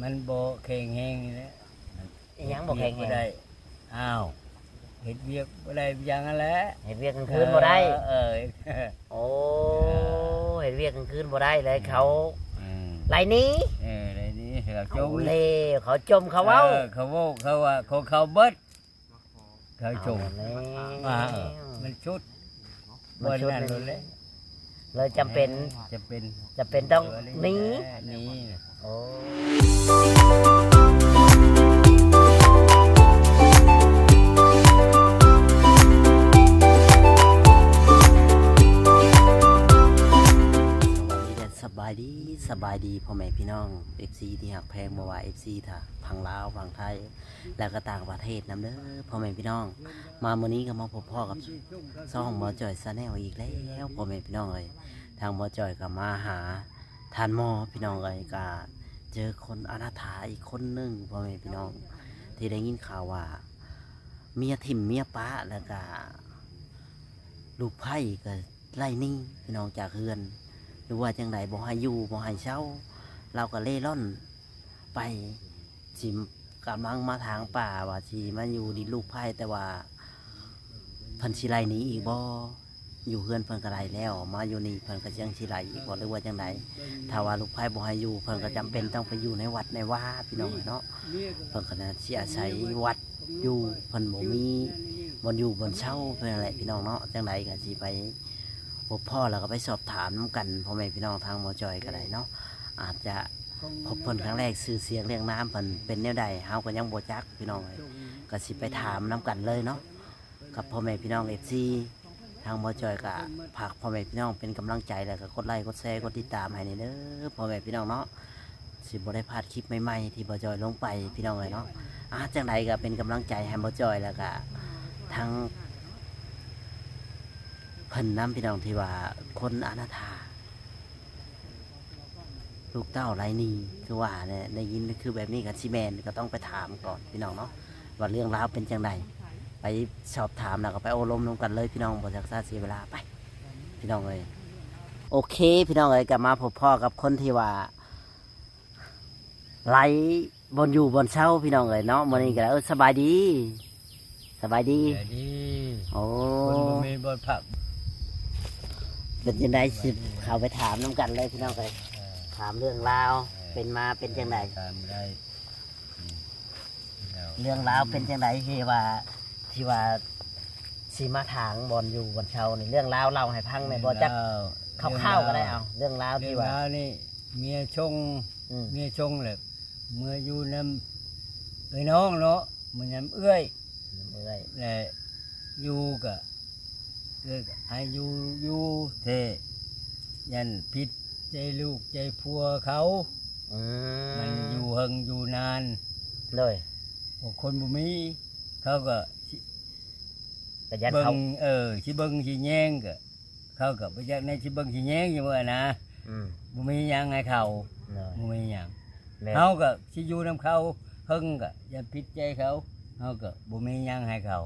ມັນບໍ່ແຂງແຮງນີ້ແຫຼະ. ອີຫຍັງບໍ່ແຂງແຮງ? ເຮັດວຽກບໍ່ໄດ້. ອ້າວ ເຮັດວຽກບໍ່ໄດ້ຫຍັງຫັ້ນແຫຼະ. ເຮັດວຽກກາງຄືນບໍ່ໄດ້? ເອີ ເອີ. ໂອ້ ເອີ ເຮັດວຽກກາງຄືນບໍ່ໄດ້ ແລ້ວເຂົາ ອືມ ໄລ່ໜີ. ເອີ ໄລ່ໜີ ເຂົາຈົ່ມ. ເຂົາຈົມ ເຂົາເວົ້າ. ເອີ ເຂົາເວົ້າ ເຂົາວ່າຂອງເຂົາເບິດ. ເຂົາຈົ່ມ. ເອົາແລ້ວ ວ່າ ເອີ ມັນຊຸດ ມັນຊຸດ ບໍ່ນັ້ນໂລດແຫຼະ. ເລີຍຈຳເປັນ ຈຳເປັນ ຈຳເປັນຕ້ອງໜີ. ເອີ ໜີ. ໂອ້ ສະບາຍດີ ສະບາຍດີ ພໍ່ແມ່ພີ່ນ້ອງ ເອັຟຊີ ທີ່ຮັກແພງ ບໍ່ວ່າ ເອັຟຊີ ທາງຝັ່ງລາວ ຝັ່ງໄທ ແລ້ວກໍຕ່າງປະເທດນຳເດີ ພໍ່ແມ່ພີ່ນ້ອງ. ມາມື້ນີ້ກໍມາພົບພໍ້ກັບຊ່ອງບໍ່ຈ່ອຍ Channel ອີກແລ້ວ ພໍ່ແມ່ພີ່ນ້ອງເອີຍ. ທາງບໍ່ຈ່ອຍກໍມາຫາທ່ານໝໍ ພີ່ນ້ອງເອີຍ, ກໍເຈີຄົນອະນາຖາອີກຄົນໜຶ່ງ ພໍ່ແມ່ພີ່ນ້ອງ, ທີ່ໄດ້ຍິນຂ່າວວ່າເມຍຖິ້ມເມຍປະ ແລ້ວກໍລູກໃພ້ກໍໄລ່ໜີ ພີ່ນ້ອງ ຈາກເຮືອນ ຫຼືວ່າຈັ່ງໃດ ບໍ່ໃຫ້ຢູ່ ບໍ່ໃຫ້ເຊົ່າ, ລາວກໍເລ່ລ່ອນ ໄປ ຊິກຳລັງມາທາງປ່າວ່າຊິມາຢູ່ດິນລູກໃພ້, ແຕ່ວ່າເພິ່ນຊິໄລ່ໜີອີກບໍ່? ຢູ່ເຮືອນເພິ່ນກໍໄດ້ແລ້ວ, ມາຢູ່ນີ້ເພິ່ນກໍຍັງຊິໄລ່ອີກບໍ່ ຫຼືວ່າຈັ່ງໃດ? ຖ້າວ່າລູກໃພ້ບໍ່ໃຫ້ຢູ່ ເພິ່ນກໍຈຳເປັນຕ້ອງໄປຢູ່ໃນວັດໃນວາ ພີ່ນ້ອງເອີຍເນາະ. ເພິ່ນກໍໜ້າຊິອາໄສວັດຢູ່, ເພິ່ນບໍ່ມີບ່ອນຢູ່ບ່ອນເຊົາເພິ່ນນັ້ນແຫຼະ ພີ່ນ້ອງເນາະ. ຈັ່ງໃດກໍຊິໄປ ພົບພໍ້ແລ້ວກໍໄປສອບຖາມນຳກັນ ພໍ່ແມ່ພີ່ນ້ອງ ທາງໝໍຈ່ອຍກໍໄດ້ເນາະ, ອາດຈະພົບເພິ່ນຄັ້ງແລກ ຊື່ສຽງລຽງນາມເພິ່ນເປັນແນວໃດ ເຮົາກໍຍັງບໍ່ຈັກ ພີ່ນ້ອງເອີຍ, ກໍຊິໄປຖາມນຳກັນເລີຍເນາະ ກັບພໍ່ແມ່ພີ່ນ້ອງ ເອັຟຊີ. ທາງໝໍຈ່ອຍກໍຝາກພໍ່ແມ່ພີ່ນ້ອງເປັນກຳລັງໃຈ ແລ້ວກໍກົດໄລ ກົດແຊ ກົດຕິດຕາມໃຫ້ແດ່ເດີ ພໍ່ແມ່ພີ່ນ້ອງເນາະ. ຊິບໍ່ໄດ້ພາດຄລິບໃໝ່ໆ ທີ່ບໍ່ຈ່ອຍລົງໄປ ພີ່ນ້ອງເອີຍເນາະ. ອາ ຈັ່ງໃດກໍເປັນກຳລັງໃຈໃຫ້ບໍ່ຈ່ອຍ ແລ້ວກໍທັງເພິ່ນນຳ ພີ່ນ້ອງ, ທີ່ວ່າຄົນອະນາຖາ ລູກເຕົ້າໄຮ້ໜີ ຄືວ່າແຫຼະ, ໄດ້ຍິນຄືແບບນີ້ກໍຊິແມ່ນ, ກໍຕ້ອງໄປຖາມກ່ອນ ພີ່ນ້ອງເນາະ ວ່າເລື່ອງລາວເປັນຈັ່ງໃດ. ໄປສອບຖາມ ແລ້ວກໍໄປໂອ້ລົມນຳກັນເລີຍ ພີ່ນ້ອງ, ບໍ່ຊັກຊ້າເສຍເວລາ, ໄປ ພີ່ນ້ອງເອີຍ. ໂອເຄ ພີ່ນ້ອງເອີຍ, ກໍມາພົບພໍ້ກັບຄົນທີ່ວ່າ ໄຮ້ບ່ອນຢູ່ບ່ອນເຊົາ ພີ່ນ້ອງເອີຍເນາະ. ມື້ນີ້ກໍ ເອີ ສະບາຍດີ ສະບາຍດີ ສະບາຍດີ. ໂອ້ ຄົນບໍ່ມີບ່ອນພັກ ເປັນຈັ່ງໃດ ສະບາຍດີ ຊິເຂົ້າໄປຖາມນຳກັນເລີຍ ພີ່ນ້ອງເອີຍ. ເອີ ຖາມເລື່ອງລາວ ເອີ ເປັນມາເປັນຈັ່ງໃດ ເອີ ທີ່ວ່າ ອືມ ເລື່ອງລາວເປັນຈັ່ງໃດ ທີ່ວ່າ ທີ່ວ່າຊິມາຖາງບ່ອນຢູ່ບ່ອນເຊົານີ້ ເລື່ອງລາວເລົ່າໃຫ້ຟັງແດ່ບໍ່? ເລື່ອງລາວ ຈັກຄ່າວໆກໍໄດ້. ເອົາ ເລື່ອງລາວທີ່ວ່າ ເລື່ອງລາວນີ້ ເມຍຊົງ ອືມ ເມຍຊົງແຫຼະ ເມືອຢູ່ນຳເອື້ອຍນ້ອງເນາະ, ເມືອນຳເອື້ອຍ ນຳເອື້ອຍ ແລະ ຢູ່ກະ ເອື້ອຍກະໃຫ້ຢູ່ ຢູ່ແທ້ ຢ້ານຜິດໃຈລູກໃຈຜົວເຂົາ. ອືມ ມັນຢູ່ເຫິງຢູ່ນານ ໂດຍ ພວກຄົນບໍ່ມີ ເຂົາກໍຊິ ກໍຢ້ານເຂົາ ເບິ່ງ ເອີ ຊິເບິ່ງຊິແຍງ ກໍ ເຂົາກໍບໍ່ຢາກໃຫ້ຊິເບິ່ງຊິແຍງຢູ່ຫັ້ນນະ. ອືມ ບໍ່ມີຫຍັງໃຫ້ເຂົາ ໂດຍ ບໍ່ມີຫຍັງ. ແມ່ນ ເຮົາກໍຊິຢູ່ນຳເຂົາເຖິງກໍຢ່າຜິດໃຈເຂົາ, ເຮົາກໍບໍ່ມີຫຍັງໃຫ້ເຂົາ.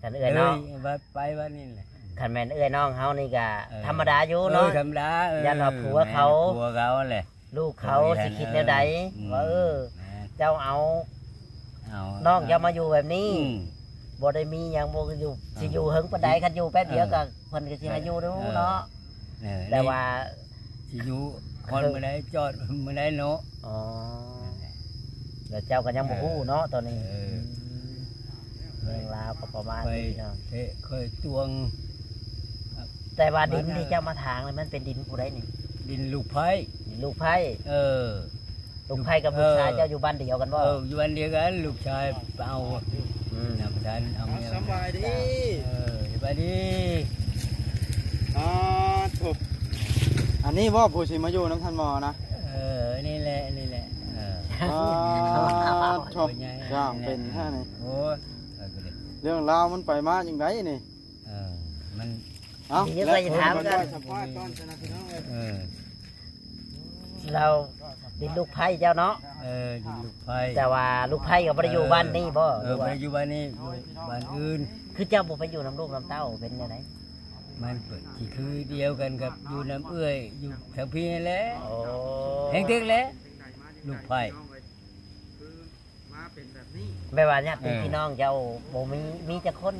ຄັນເອື້ອຍນ້ອງ ເອີຍ ວ່າໄປວ່ານີ້ແຫຼະ. ຄັນແມ່ນເອື້ອຍນ້ອງເຮົານີ້ກໍ ເອີ ທຳມະດາຢູ່ເນາະ ເອີ ທຳມະດາ ເອີ ຢ້ານວ່າຜົວເຂົາ ແມ່ນ ຜົວເຂົາແຫຼະ ລູກເຂົາ ເອີ ຊິຄິດແນວໃດ ອືມ ວ່າ ເອີ ແມ່ນ ເຈົ້າເອົາ ເອົາ ນ້ອງເຈົ້າມາຢູ່ແບບນີ້ ອືມ ບໍ່ໄດ້ມີຫຍັງ ບໍ່ຢູ່ ເອີ ຊິຢູ່ເຫິງປານໃດ ຄັນຢູ່ແປັບດຽວ ເອີ ກໍ ເພິ່ນກໍຊິໃຫ້ຢູ່ດູເນາະ. ເອີ ແຕ່ວ່າຊິຢູ່ຮອດມື້ໃດ ຈອດມື້ໃດເນາະ. ອໍ ແລ້ວເຈົ້າກໍຍັງບໍ່ຮູ້ເນາະ ເອີ ຕອນນີ້. ເອີ ອືມ ເລື່ອງລາວກໍປະມານນີ້ເນາະ ຂ້ອຍເທ ຂ້ອຍຕວງ. ແຕ່ວ່າດິນທີ່ເຈົ້າມາຖາງນີ້ ມັນເປັນດິນຜູ້ໃດນີ້? ດິນລູກໃພ້ ດິນລູກໃພ້. ເອີ ລູກໃພ້ກັບລູກຊາຍ ເອີ ເຈົ້າຢູ່ບ້ານດຽວກັນບໍ່? ເອີ ຢູ່ບ້ານດຽວກັນ ລູກຊາຍເອົາ ອືມ ນຳທັນເອົາເມຍ. ສະບາຍດີ ເອີ ສະບາຍດີ. ອາ ໂທ້ ອັນນີ້ບໍ່ ຜູ້ຊິມາຢູ່ນຳທ່ານໝໍນະ? ເອີ ນີ້ແຫຼະ ນີ້ແຫຼະ. ເອີ ອາ ໂທ້ ຊ່າງເປັນແທ້ນີ້. ໂອ້ຍ ເລື່ອງລາວມັນໄປມາຈັ່ງໃດນີ້? ເອີ ມັນ ເອົ້າ ດຽວຂ້ອຍຊິຖາມກ່ອນ ສຳພາດກ່ອນຊັ້ນນະ ພີ່ນ້ອງເອີຍ. ເອີ ລາວດິນລູກໃພ້ເຈົ້າເນາະ? ເອີ ດິນລູກໃພ້. ແຕ່ວ່າລູກໃພ້ກໍບໍ່ໄດ້ຢູ່ບ້ານນີ້ບໍ່? ເອີ ຫຼືວ່າ ບໍ່ໄດ້ຢູ່ບ້ານນີ້ ຢູ່ບ້ານອື່ນ. ຄືເຈົ້າບໍ່ໄປຢູ່ນຳລູກນຳເຕົ້າ ເປັນແນວໃດ? ມັນກໍຊິຄືດຽວກັນກັບຢູ່ນຳເອື້ອຍ ຢູ່ທາງພີ້ຫັ້ນແຫຼະ. ໂອ້ ແຮງເຖິກແຫຼະ ລູກໃພ້. ແບບວ່າຍາດຕິພີ່ນ້ອງເຈົ້າບໍ່ມີ ມີຈັກຄົນ?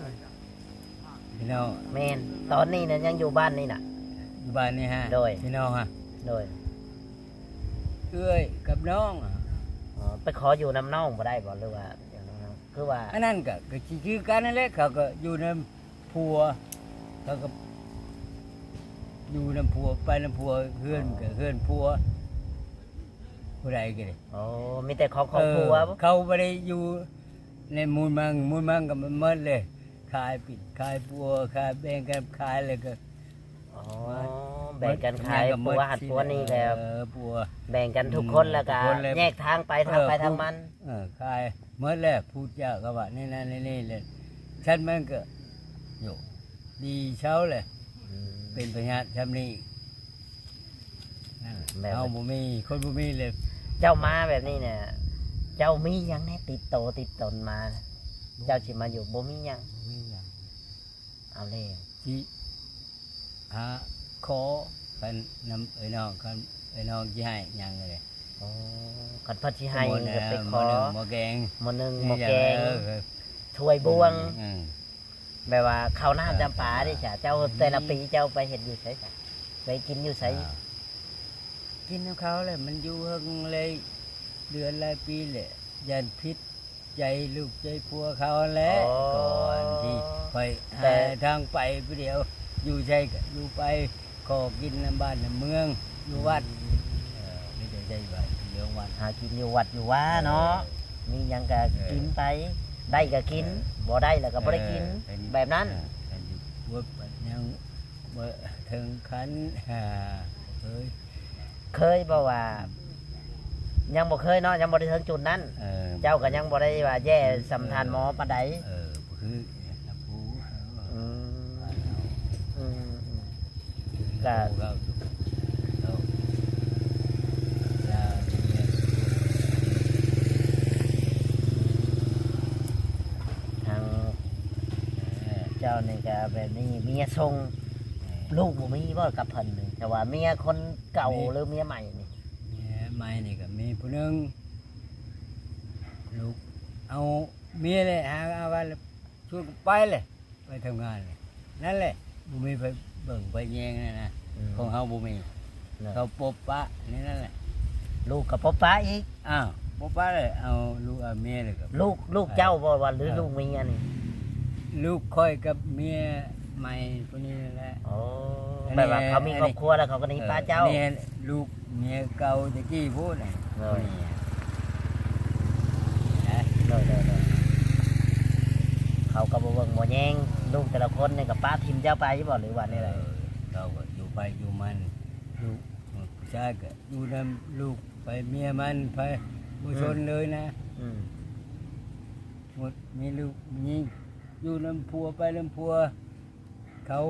ພີ່ນ້ອງ ແມ່ນ ຕອນນີ້ນະຍັງຢູ່ບ້ານນີ້ນະ? ຢູ່ບ້ານນີ້ຮະ? ໂດຍ ພີ່ນ້ອງຮະ? ໂດຍ ເອື້ອຍກັບນ້ອງ. ອໍ ໄປຂໍຢູ່ນຳນ້ອງບໍ່ໄດ້ບໍ່ ຫຼືວ່າ ຄືວ່າ ອັນນັ້ນກໍ ກໍຊິຄືກັນນັ້ນແຫຼະ ເຂົາກໍຢູ່ນຳ ຜົວ ເຂົາກໍຢູ່ນຳຜົວ ໄປນຳຜົວ ເຮືອນກໍເຮືອນຜົວ ຜູ້ໃດກໍໄດ້. ອໍ ມີແຕ່ຂອງ ຂອງຜົວ ເຂົາບໍ່ໄດ້ຢູ່ໃນມູນມັງ ມູນມັງກໍໝົດເລີຍ ຂາຍປິດ ຂາຍປົວ ຂາຍ ແບ່ງກັນຂາຍ ແລ້ວກໍ ອໍ ແບ່ງກັນຂາຍ ປົວຫັ້ນປົວນີ້ແລ້ວ ເອີ ປົວ ແບ່ງກັນທຸກຄົນ ອືມ ແລ້ວກໍແຍກທາງໄປ ເອີ ທາງໃຜທາງມັນ. ເອີ ຂາຍໝົດແລ້ວ ຜູ້ເຈົ້າກໍວ່າແນວນັ້ນແນວນີ້ແຫຼະ ຊັ້ນມັນກໍ ໂຍ ດີເຊົາແຫຼະ ອືມ ເປັນພະຍາດຊ່ຳນີ້ ແບບ ເຮົາບໍ່ມີ ຄົນບໍ່ມີເລີຍ. ເຈົ້າມາແບບນີ້ນະ ເຈົ້າມີຫຍັງແດ່ ຕິດໂຕຕິດຕົນມາ ເຈົ້າຊິມາຢູ່ ບໍ່ມີຫຍັງ ບໍ່ມີຫຍັງ. ເອົາແລ້ວ ຊິຫາຂໍ ຄັນນຳເອື້ອຍນ້ອງ ຄັນເອື້ອຍນ້ອງຊິໃຫ້ຫຍັງເລີຍ. ອໍ ຄັນເພິ່ນຊິໃຫ້ກໍໄປຂໍ ໝໍ້ໜຶ່ງໝໍ້ແກງ ໝໍ້ໜຶ່ງໝໍ້ແກງ ເອີ ຖ້ວຍບ່ວງ ອືມ ແບບວ່າເຂົ້ານ້ຳຈຳປາເດ້ສະ ເຈົ້າ ອືມ ແຕ່ລະປີເຈົ້າໄປເຮັດຢູ່ໃສສະ ໄປກິນຢູ່ໃສ? ອ່າ ກິນນຳເຂົາແຫຼະ ມັນຢູ່ເຫິງເລີຍ ເດືອນຫຼາຍປີແຫຼະ ຢ້ານຜິດ ໃຈລູກໃຈຜົວເຂົາແຫຼະ. ອໍ ກ່ອນທີ່ຂ້ອຍຫາທາງໄປຜູ້ດຽວ ຢູ່ໃສກໍຢູ່ໄປ ຂໍກິນນຳບ້ານນຳເມືອງ ຢູ່ວັດ ອືມ ເອີ ມີແຕ່ໃຊ້ວັດ ຢູ່ວັດ ຫາກິນຢູ່ວັດຢູ່ວາເນາະ ເອີ ມີຫຍັງກໍ ເອີ ກິນໄປ ໄດ້ກໍກິນ ເອີ ບໍ່ໄດ້ແລ້ວກໍບໍ່ໄດ້ກິນ ເອີ ແບບນັ້ນ ເອີ ຄັນຢູ່ວັດຍັງ ບໍ່ເຖິງຂັ້ນ ຫາ ເຄີຍ ເຄີຍບໍ່ວ່າ ອືມ ຍັງບໍ່ເຄີຍເນາະ ຍັງບໍ່ໄດ້ເຖິງຈຸດນັ້ນ ເອີ ເຈົ້າກໍຍັງບໍ່ໄດ້ວ່າແຍ່ສ່ຳທ່ານໝໍປານໃດ ເອີ ບໍ່ຄືນຳຜູ້ ອືມ ອືມ ອືມ ກະ ທາງ ເຈົ້ານີ້ກະແບບນີ້ ເມຍສົ່ງ ແມ່ນ ລູກບໍ່ມີບໍ່ກັບເພິ່ນນີ້ ແຕ່ວ່າເມຍຄົນເກົ່າ ມີ ຫຼືເມຍໃໝ່ນີ້? ເມຍໃໝ່ນີ້ກະມີຜູ້ໜຶ່ງ ລູກເອົາເມຍແຫຼະ ຫາເອົາກັນ ຊວນກັນໄປແຫຼະ ໄປທຳງານ ນັ້ນແຫຼະ ບໍ່ມີໃຜເບິ່ງໃຜແຍງນະ ອືມ ຂອງເຮົາບໍ່ມີ ເຂົາປົບປະໃນນັ້ນແຫຼະ ລູກກໍປົບປະອີກ ອ້າວ ປົບປະເລີຍ ເອົາລູກເອົາເມຍເລີຍ ກໍ ລູກ ລູກເຈົ້າບໍ່ວ່າ ຫຼື ເອີ ລູກເມຍນີ້? ລູກຂ້ອຍກັບເມຍໃໝ່ຜູ້ນີ້ແຫຼະ ໂອ້ ແບບວ່າເຂົາມີຄອບຄົວແລ້ວ ເຂົາກໍໜີປະເຈົ້າ ເອີ ເມຍ ລູກເມຍເກົ່າແຕ່ກີ້ພຸ້ນ ໂດຍ ຜູ້ນີ້ ໂດຍ ໂດຍ ໂດຍ ເຂົາກໍບໍ່ເບິ່ງບໍ່ແຍງ ລູກແຕ່ລະຄົນນີ້ກໍປະຖິ້ມເຈົ້າໄປບໍ່ ຫຼືວ່າແນວໃດ? ເອີ ເຂົາກໍຢູ່ໃຜຢູ່ມັນ ລູກຜູ້ຊາຍກໍຢູ່ນຳລູກໄປ ເມຍມັນໄປ ບໍ່ ອືມ ສົນເລີຍນະ ອືມ ໝົດ ມີລູກມີຍິງ ຢູ່ນຳຜົວໄປນຳຜົວ ເຂົາ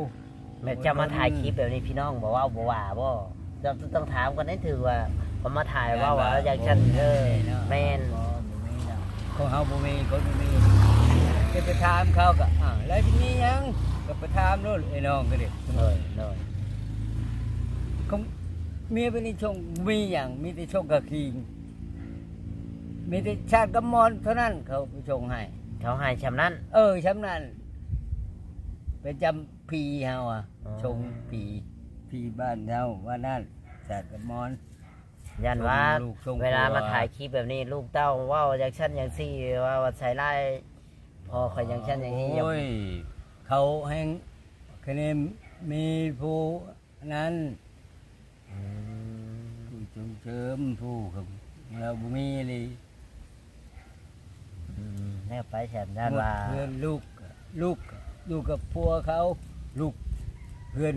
ແມ່ນເຈົ້າມາຖ່າຍຄລິບແບບນີ້ ພີ່ນ້ອງບໍ່ເວົ້າບໍ່ວ່າບໍ່? ເຈົ້າຕ້ອງຖາມກ່ອນເດ້ ຖືວ່າເຂົາມາຖ່າຍເວົ້າວ່າຢ່າງຊັ້ນ ເອີ ແມ່ນ ບໍ່ ບໍ່ມີດອກ ຂອງເຮົາບໍ່ມີ ຄົນບໍ່ມີ ຈະໄປຖາມເຂົາກໍ ອ້າວ ແລ້ວຊິມີຫຍັງ ກໍໄປຖາມໂລດ ໄອ້ນ້ອງກໍເດ້ ໂດຍ ໂດຍ ຂອງເມຍເພິ່ນນີ້ສົ່ງ ບໍ່ມີຫຍັງ ມີແຕ່ສົ່ງກະຄີງ ມີແຕ່ຊາດກັບໝອນເທົ່ານັ້ນ ເຂົາໄປສົ່ງໃຫ້ ເຂົາໃຫ້ຊ່ຳນັ້ນ ເອີ ຊ່ຳນັ້ນ ໄປຈຳ ຜີເຮົາອະ ອໍ ຊົງຜີ ຜີບ້ານເຮົາວ່ານັ້ນ ສາດກະມອນ ຢ້ານວ່າ ຊົງລູກຊົງຜົວ ເວລາມາຖ່າຍຄລິບແບບນີ້ ລູກເຕົ້າເວົ້າຈັ່ງຊັ້ນຈັ່ງຊີ້ ວ່າ ວ່າໃສ່ຮ້າຍພໍ່ຂ້ອຍຈັ່ງຊັ້ນຈັ່ງຊີ້ ໂອ້ຍ ເຂົາແຮ່ງຄະເນມີຜູ້ ນັ້ນ ອືມ ຜູ້ສົ່ງເສີມ ຜູ້ ແລ້ວບໍ່ມີອີ່ຫຼີ ອືມ ແລ້ວໄປແຊນ ຢ້ານວ່າ ເຮືອນລູກ ລູກຢູ່ກັບຜົວເຂົາ ລູກ ເຮືອນ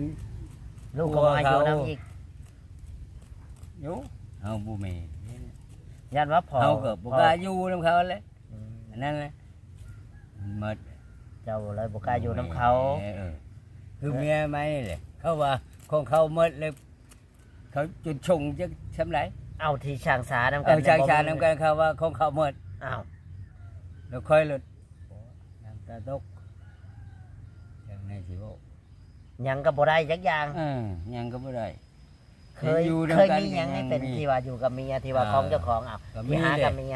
ລູກກໍບໍ່ໃຫ້ຢູ່ນຳອີກ ຢູ່ ເຮົາບໍ່ມີ ຢ້ານວ່າພໍ່ ເຮົາກໍບໍ່ກ້າຢູ່ນຳເຂົາແຫຼະ ອືມ ອັນນັ້ນແຫຼະ ໝົດ ເຈົ້າເລີຍບໍ່ກ້າຢູ່ນຳເຂົາ ເອີ ຄືເມຍໃໝ່ນີ້ແຫຼະ ເຂົາວ່າຂອງເຂົາໝົດແລ້ວ ເຂົາຈົນຊົງຈັກຊ່ຳໃດ ເອົາທີ່ຊ່າງສານຳກັນ ເອີ ຊ່າງສານຳກັນ ເຂົາວ່າຂອງເຂົາໝົດ ອ້າວ ແລ້ວຂ້ອຍໂລດ ນ້ຳຕາຕົກ ຈັ່ງໃດຊິເວົ້າ ຫຍັງກໍບໍ່ໄດ້ຈັກຢ່າງ ເອີ ຫຍັງກໍບໍ່ໄດ້ ເຄີຍ ເຄີຍມີຫຍັງໃຫ້ເປັນທີ່ວ່າຢູ່ກັບເມຍ ທີ່ວ່າຂອງເຈົ້າຂອງ ເອົາ ທີ່ຫາກັບເມຍ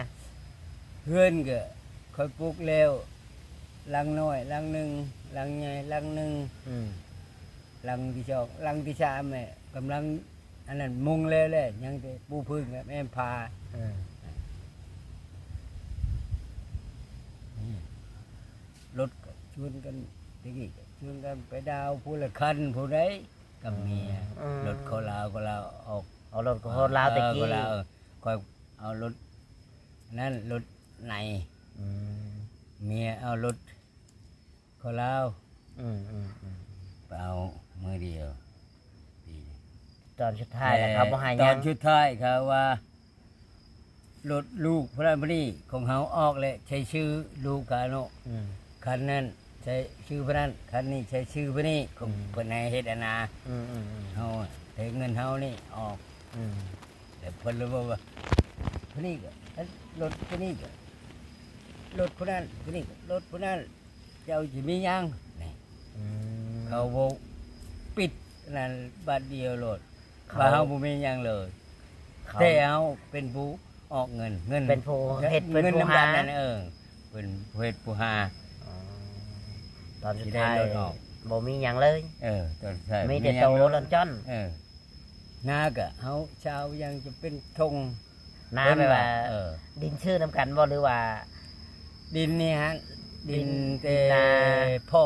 ເຮືອນກໍຂ້ອຍປຸກແລ້ວ ຫຼັງນ້ອຍຫຼັງໜຶ່ງ, ຫຼັງໃຫຍ່ຫຼັງໜຶ່ງ, ອືມ ຫຼັງທີສອງ, ຫຼັງທີສາມແຫຼະ ກຳລັງອັນນັ້ນມຸງແລ້ວແຫຼະ ຍັງແຕ່ປູພື້ນກັບແອ້ມຝາ. ເອີ ລົດກໍຊວນກັນ ແຕ່ກີ້ກໍຊວນກັນໄປດາວຜູ້ລະຄັນຜູ້ໃດ ກັບເມຍ. ອືມ ລົດເຂົາລາວ ເຂົາລາວອອກ ເອົາລົດເຂົາລາວແຕ່ກີ້ ເອີ ເຂົາລາວ ເອີ ຂ້ອຍເອົາລົດນັ້ນ ລົດໃນ. ອືມ ເມຍເອົາລົດເຂົາລາວ. ອືມໆໆ ໄປເອົາມື້ດຽວ. ຕອນສຸດທ້າຍແລ້ວເຂົາບໍ່ໃຫ້ຫຍັງ ຕອນສຸດທ້າຍເຂົາວ່າ ລົດລູກຜູ້ນັ້ນຜູ້ນີ້ຂອງເຮົາອອກແລ້ວ ໃຊ້ຊື່ລູກເຂົາເນາະ. ອືມ ຄັນນັ້ນໃຊ້ຊື່ຜູ້ນັ້ນ ຄັນນີ້ໃຊ້ຊື່ຜູ້ນີ້ ຂອງ ອືມ ເພິ່ນໃຫ້ເຮັດອັນນາ. ອືມໆໆ ເຮົາໃຊ້ເງິນເຮົານີ້ອອກ. ອືມ ແລ້ວເພິ່ນເລີຍບອກວ່າ ຜູ້ນີ້ກໍລົດ ຜູ້ນີ້ກໍລົດຜູ້ນັ້ນ ຜູ້ນີ້ກໍລົດຜູ້ນັ້ນ ເຈົ້າຊິມີຫຍັງນີ້. ອືມ ເຂົາບໍ່ປິດນັ້ນບາດດຽວໂລດ ເຂົາ ວ່າເຮົາບໍ່ມີຫຍັງເລີຍ ເຂົາ ແຕ່ເຮົາເປັນຜູ້ອອກເງິນ ເງິນ ເປັນຜູ້ເຮັດ ເປັນຜູ້ຫາ ເງິນນຳກັນນັ້ນ. ເອີ ເປັນຜູ້ເຮັດຜູ້ຫາ. ອໍ ຕອນສຸດທ້າຍ ຊິໄດ້ລົດອອກ ບໍ່ມີຫຍັງເລີຍ. ເອີ ຕອນສຸດທ້າຍ ມີແຕ່ໂຕລ້ອນຈ້ອນ. ເອີ ນາກະເຮົາຊາວຍັງຈະເປັນທົ່ງ ນາແບບວ່າ ເອີ ດິນຊື້ນຳກັນບໍ່ ຫຼືວ່າ ດິນນີ້ຫັ້ນ ດິນ ດິນແຕ່ ດິນນາ ພໍ່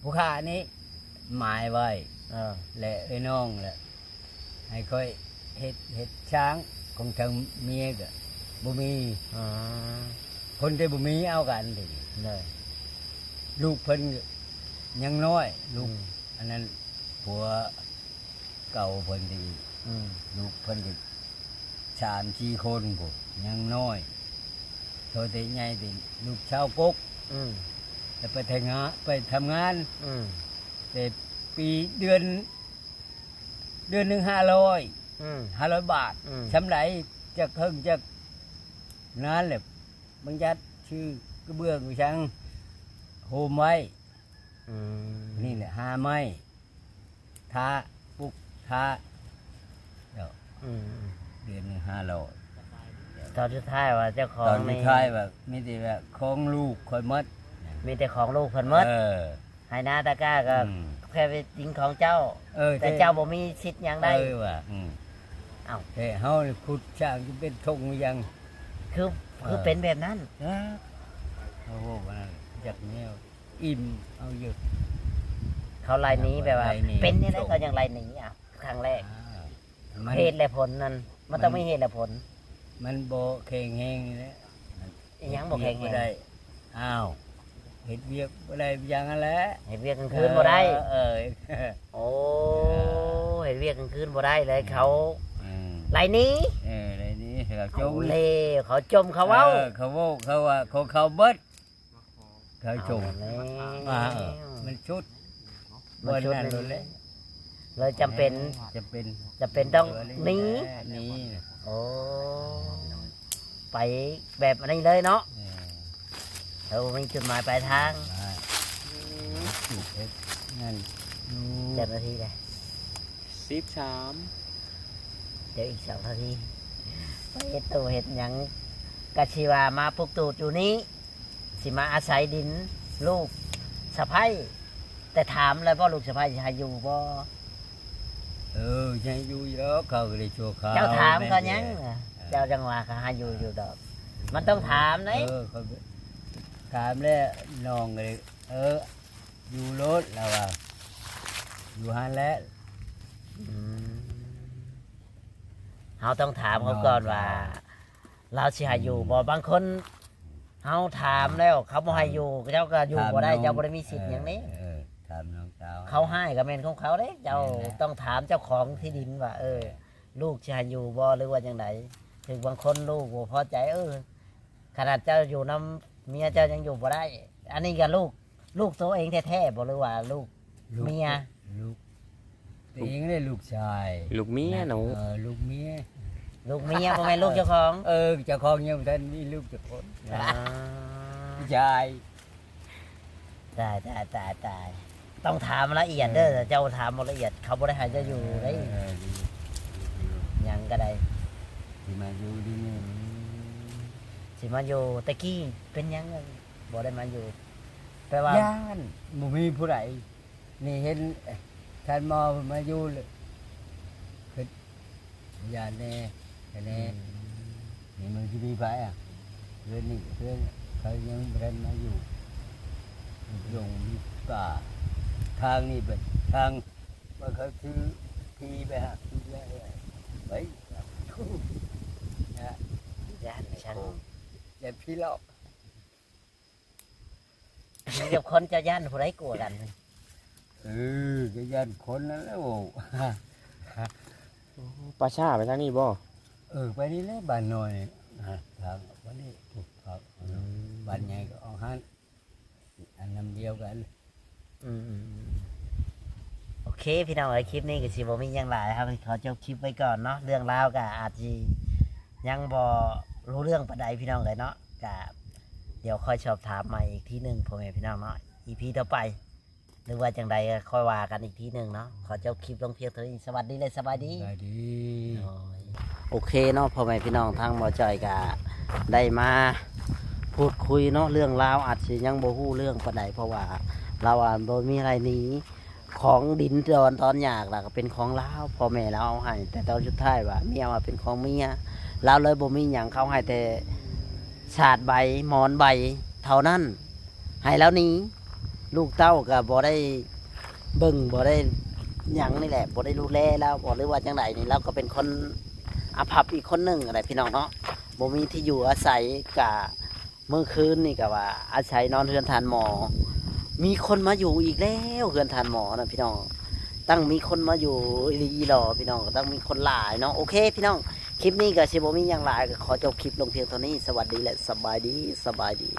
ຜູ້ຂ້ານີ້ໝາຍໄວ້. ເອີ ແລະເອື້ອຍນ້ອງແຫຼະ ໃຫ້ຂ້ອຍເຮັດ ເຮັດຊ່າງ ຂອງທາງເມຍກະບໍ່ມີ. ອໍ ຄົນທີ່ບໍ່ມີເອົາກັນເດ. ເອີ ລູກເພິ່ນຍັງນ້ອຍ ລູກ ອືມ ອັນນັ້ນ ຜົວເກົ່າເພິ່ນນີ້ ອືມ ລູກເພິ່ນກໍສາມສີ່ຄົນພຸ້ນ ຍັງນ້ອຍ. ໂຕແຕ່ໃຫຍ່ເປັນລູກຊາວກົກ. ອືມ ແລ້ວໄປໄທງານ ໄປທຳງານ. ອືມ ແຕ່ປີເດືອນ ເດືອນໜຶ່ງຫ້າຮ້ອຍ. ອືມ ຫ້າຮ້ອຍບາດ. ອືມ ຊ່ຳໃດ ຈັກເຄິ່ງຈັກນັ້ນແຫຼະ ບັງຍັດຊື້ກະເບື້ອງອີຫຍັງໂຮມໄວ້. ອືມ ນີ້ແຫຼະ ຫາໄມ້ ທາ ປຸກ ທາ ແລ້ວ ອືມ ເດືອນໜຶ່ງຫ້າຮ້ອຍ. ຕອນສຸດທ້າຍວ່າເຈົ້າຂອງ ຕອນສຸດທ້າຍວ່າມີແຕ່ວ່າຂອງລູກຂ້ອຍໝົດ ມີແຕ່ຂອງລູກເພິ່ນໝົດ. ເອີ ໄຮ່ນາຕາກ້າກໍ ອືມ ແຄ່ເປັນດິນຂອງເຈົ້າ. ເອີ ແຕ່ເຈົ້າບໍ່ມີສິດຫຍັງໄດ້. ເອີ ວ່າ ອືມ ເອົ້າ ແຕ່ເຮົາຂຸດສ້າງຈະເປັນທົ່ງຫຍັງ ຄື ເອີ ຄືເປັນແບບນັ້ນ. ເອີ ເຮົາເວົ້າວ່າຈັກແນວ ອີ່ມເອົາຢູ່. ເຂົາໄລ່ໜີແບບວ່າ ໄລ່ໜີ ເປັນແນວໃດເຂົາຍັງໄລ່ໜີ? ອ່ະ ຄັ້ງແລກ ອ່າ ມັນ ເຫດແລະຜົນນັ້ນ ມັນຕ້ອງມີເຫດແລະຜົນ. ມັນບໍ່ແຂງແຮງນີ້ແຫຼະ ອີ່ຫຍັງບໍ່ແຂງແຮງ? ເຮັດວຽກບໍ່ໄດ້. ອ້າວ ເຮັດວຽກບໍ່ໄດ້ຫຍັງຫັ້ນແຫຼະ ເຮັດວຽກກາງຄືນບໍ່ໄດ້. ເອີ ເອີ ໂອ້ ເຮັດວຽກກາງຄືນບໍ່ໄດ້ເລີຍ ເຂົາ ອືມ ໄລ່ໜີ. ເອີ ໄລ່ໜີ ເຂົາຈົ່ມ ເຂົາຈົ່ມ ເຂົາເວົ້າ ເອີ ເຂົາເວົ້າ ເຂົາວ່າຂອງເຂົາເບິດ. ເຂົາຈົ່ມ ເອົາແລ້ວ ມາ ເອີ ມັນສຸດ ມັນສຸດ ບໍ່ນັ້ນໂລດແຫຼະ ເລີຍຈຳເປັນ ເອີ ຈຳເປັນ ຈຳເປັນຕ້ອງໜີ ໜີ. ໂອ້ ໄປແບບອັນນີ້ເລີຍເນາະ. ເອີ ເອີ ບໍ່ມີຈຸດໝາຍປາຍທາງ. ມາ ອືມ ຢູ່ເຮັດງານຢູ່ ຈັກນາທີແລ້ວ? ສິບສາມ ເດີ ອີກສອງນາທີ ໄປເຮັດຕູ້ເຮັດຫຍັງ ກະຊິວ່າມາປຸກຕູດຢູ່ນີ້ ຊິມາອາໄສດິນລູກສະໃພ້. ແຕ່ຖາມແລ້ວບໍ່ ລູກສະໃພ້ຊິໃຫ້ຢູ່ບໍ່? ເອີ ໃຫ້ຢູ່ຢູ່ດອກ ເຂົາກໍໄດ້ຊົ່ວຄາວ. ເຈົ້າຖາມເຂົາຍັງ? ແມ່ນແຫຼະ ເຈົ້າຈັ່ງວ່າເຂົາໃຫ້ຢູ່ຢູ່ດອກ. ມັນຕ້ອງຖາມເດ້. ເອີ ເຂົາຖາມແລ້ວ ນ້ອງກໍເລີຍ ເອີ ຢູ່ໂລດ ລາວວ່າ ຢູ່ຫັ້ນແຫຼະ. ອືມ ເຮົາຕ້ອງຖາມເຂົາກ່ອນວ່າ ລາວຊິໃຫ້ຢູ່ບໍ່? ອືມ ບາງຄົນເຮົາຖາມແລ້ວເຂົາບໍ່ໃຫ້ຢູ່ ເຈົ້າກໍຢູ່ບໍ່ໄດ້ ເຈົ້າບໍ່ໄດ້ມີສິດຫຍັງນີ້. ເອີ ຖາມນ້ອງສາວ ເຂົາໃຫ້ກໍແມ່ນຂອງເຂົາເດ້. ເຈົ້າ ແມ່ນແຫຼະ ຕ້ອງຖາມເຈົ້າຂອງທີ່ດິນວ່າ ເອີ ເອີ ລູກຊິໃຫ້ຢູ່ບໍ່ ຫຼືວ່າຈັ່ງໃດ? ຖືກບາງຄົນລູກບໍ່ພໍໃຈ ເອີ ຂະໜາດເຈົ້າຢູ່ນຳເມຍເຈົ້າຍັງຢູ່ບໍ່ໄດ້ ອັນນີ້ກໍລູກ ລູກໂຕເອງແທ້ໆບໍ່ ຫຼືວ່າລູກ ລູກເມຍ? ລູກໂຕເອງເດ້ ລູກຊາຍ ລູກເມຍເນາະ. ເອີ ລູກເມຍ ລູກເມຍ ບໍ່ແມ່ນລູກເຈົ້າຂອງ. ເອີ ເຈົ້າຂອງຍັງບໍ່ທັນມີລູກຈັກຄົນ. ອ່າ ຊາຍ. ຕາຍ ຕາຍ ຕາຍ ຕາຍ ຕ້ອງຖາມລະອຽດເດີ. ເອີ ເຈົ້າຖາມບໍ່ລະອຽດ ເຂົາບໍ່ໄດ້ໃຫ້ເຈົ້າຢູ່ເດ້. ເອີ ເອີ ດີ ດີ ດີ ຫຍັງກໍໄດ້ ຊິມາຢູ່ດີນີ້. ອືມ ເຊ ຊິມາຢູ່ ແຕ່ກີ້ເປັນຫຍັງບໍ່ໄດ້ມາຢູ່? ແປວ່າ ຢ້ານບໍ່ມີຜູ້ໃດ ນີ້ເຫັນທ່ານໝໍມາຢູ່ ຄິດຢ້ານແດ່ ແນ່ ອືມ ນີ້ມັນຊິມີໃຜອະ? ເຮືອນນີ້ເຮືອນ ເຂົາຍັງບໍ່ທັນມາຢູ່ ລົງປ່າ ທາງນີ້ເປັນທາງ ວ່າເຂົາຖືຜີໄປຫາ ໄປ ນະ ຢ້ານຊັ້ນ ຢ້ານຜີຫຼອກ ຢູ່ກັບຄົນ ເຈົ້າຢ້ານຜູ້ໃດກົວກັນ? ເອີ ກໍຢ້ານຄົນນັ້ນແຫຼະ ໂອ້ ໂອ້ ປ່າຊ້າໄປທາງນີ້ບໍ່? ເອີ ໄປນີ້ແຫຼະ ບ້ານນ້ອຍ ທາງໄປນີ້ ອືມ ບ້ານໃຫຍ່ກໍອອກຫັ້ນ ອັນນຳດຽວກັນ ອືມໆໆ ໂອເຄ ພີ່ນ້ອງເອີຍ ຄລິບນີ້ກໍຊິບໍ່ມີຫຍັງຫຼາຍ ເຮົາຂໍຈົບຄລິບໄວ້ກ່ອນເນາະ ເລື່ອງລາວກໍອາດຊິຍັງບໍ່ຮູ້ເລື່ອງປານໃດ ພີ່ນ້ອງເອີຍເນາະ ກໍດຽວຄ່ອຍສອບຖາມໃໝ່ອີກທີໜຶ່ງ ພໍ່ແມ່ພີ່ນ້ອງເນາະ ອີພີຕໍ່ໄປ ຫຼືວ່າຈັ່ງໃດກໍຄ່ອຍວ່າກັນອີກທີໜຶ່ງເນາະ ຂໍຈົບຄລິບລົງພຽງເທົ່ານີ້ ສະຫວັດດີ ແລະ ສະບາຍດີ ສະບາຍດີ ໂອເຄເນາະ ພໍ່ແມ່ພີ່ນ້ອງ ທາງບໍ່ຈ່ອຍກະໄດ້ມາພູດຄຸຍເນາະ ເລື່ອງລາວອາດຊິຍັງບໍ່ຮູ້ເລື່ອງປານໃດ ເພາະວ່າລາວອະບໍ່ມີໄລ່ໜີ ຂອງດິນດອນຕອນຢາກລະກະເປັນຂອງລາວ ພໍ່ແມ່ລາວເອົາໃຫ້ ແຕ່ຕອນສຸດທ້າຍວ່າເມຍວ່າເປັນຂອງເມຍ ລາວເລີຍບໍ່ມີຫຍັງ ເຂົາໃຫ້ແຕ່ສາດໃບ ໝອນໃບເທົ່ານັ້ນ ໃຫ້ລາວໜີ ລູກເຕົ້າກໍບໍ່ໄດ້ເບິ່ງ ບໍ່ໄດ້ຫຍັງນີ້ແຫຼະ ບໍ່ໄດ້ດູແລລາວບໍ ຫຼືວ່າຈັ່ງໃດນີ້ ລາວກໍເປັນຄົນອະພັບອີກຄົນໜຶ່ງຫັ້ນແຫຼະ ພີ່ນ້ອງເນາະ ບໍ່ມີທີ່ຢູ່ອາໄສ ກະມື້ຄືນນີ້ກະວ່າອາໄສນອນເຮືອນທ່ານໝໍ ມີຄົນມາຢູ່ອີກແລ້ວ ເຮືອນທ່ານໝໍນະ ພີ່ນ້ອງ ຕັ້ງມີຄົນມາຢູ່ອີ່ຫຼີອີ່ຫຼໍ ພີ່ນ້ອງ ຕັ້ງມີຄົນຫຼາຍເນາະ ໂອເຄ ພີ່ນ້ອງ ຄລິບນີ້ກໍຊິບໍ່ມີຫຍັງຫຼາຍ ກໍຂໍຈົບຄລິບລົງພຽງເທົ່ານີ້ ສະຫວັດດີ ແລະ ສະບາຍດີ ສະບາຍດີ.